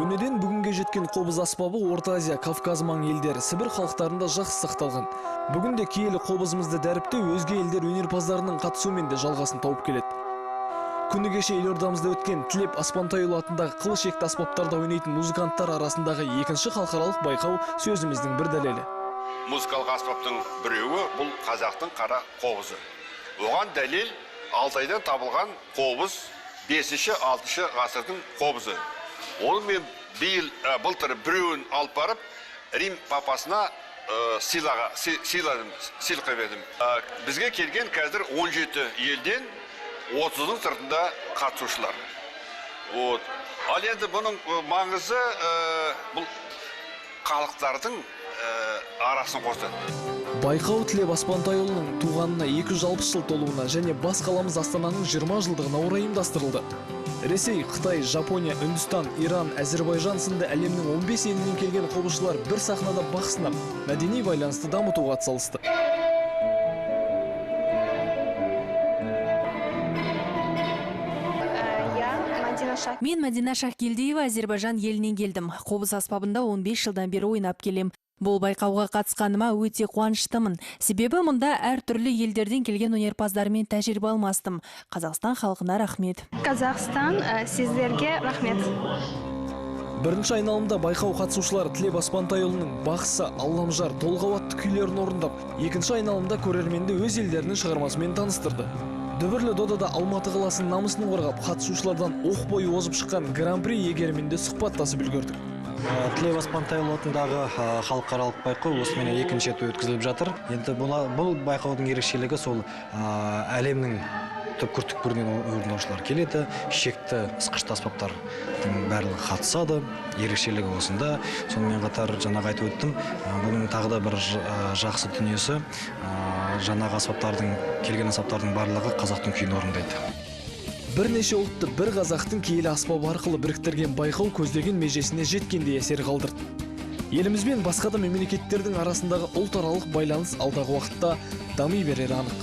Көнеден бүгінге жеткен қобыз аспабы Орта Азия, Кавказ маңы елдері, Сібір халықтарында жақсы сақталған. Бүгінде киелі қобызымызды дәріптеу өзге елдер өнерпаздарының қатысуымен де жалғасын тауып келеді. Күні кеше елордамызда өткен Тілеп Аспантайұлы атындағы қыл ішекті аспаптарда ойнайтын музыканттар арасындағы екінші халықаралық байқау сөзіміздің бір дәлелі. Музыкалық аспаптың біреуі бұл қазақтың қара қобызы. Оған дәлел Алтайдан табылған қобыз 5-6 ғасырдың қобызы. Оны мен биыл былтыр біреуін алып барып Рим папасына сыйладым, сыйлыққа бердім. Бізге келген қазір 17 елден 30-ның сыртында қатысушылар. Вот. Ал енді бұның маңызы бұл халықтардың арасын қосады. Байқау Тілеп Аспантайұлының туғанына 260 жыл толуына және бас қаламыз Астананың 20 жылдығына орай ұйымдастырылды. Ресей, Қытай, Жапония, Үндістан, Иран, Әзербайжан сынды әлемнің 15 елінен келген қобызшылар бір сахнада бақ сынап, мәдени байланысты дамытуға атсалысты. Мен Мадина Шахкелдиева, Әзербайжан елінен келдім. Қобыз аспабында 15 жылдан бері ойнап келем. Бұл байқауға қатысқаныма өте қуаныштымын. Себебі мұнда әртүрлі елдерден келген өнерпаздармен тәжірибе алмастым. Қазақстан халқына рахмет. Қазақстан, сіздерге рахмет. Бірінші айналымда байқау қатысушылары Тілеп Аспантайұлының Бақсы, Алламжар, Толғау атты күйлерін орындап, екінші айналымда көрерменді өз елдерінің шығармасымен таныстырды. Дүбірлі додада Алматы қаласының намысын қорғап, қатысушылардан оқ бойы озып шыққан Гран-при иегерімен де сұхбаттасып үлгердік. Тілеп Аспантайұлы атындағы халықаралық байқау осымен екінші рет өткізіліп жатыр. Енді бұл байқаудың ерекшелігі сол әлемнің түкпір-түкпірінен орындаушылар келеді, шекті ысқышты аспаптардың барлығы қатысады. Ерекшелігі осында. Сонымен қатар жаңағы айтып өттім, бұның тағы да бір жақсы дүниесі, жаңағы аспаптардың, келген аспаптардың барлығы қазақтың күйін орындайды. Бірнеше ұлтты бір қазақтың киелі аспабы арқылы біріктірген байқау көздеген межесіне жеткендей әсер қалдырды. Елімізбен басқа да мемлекеттердің арасындағы ұлтаралық байланыс алдағы уақытта дами берері анық.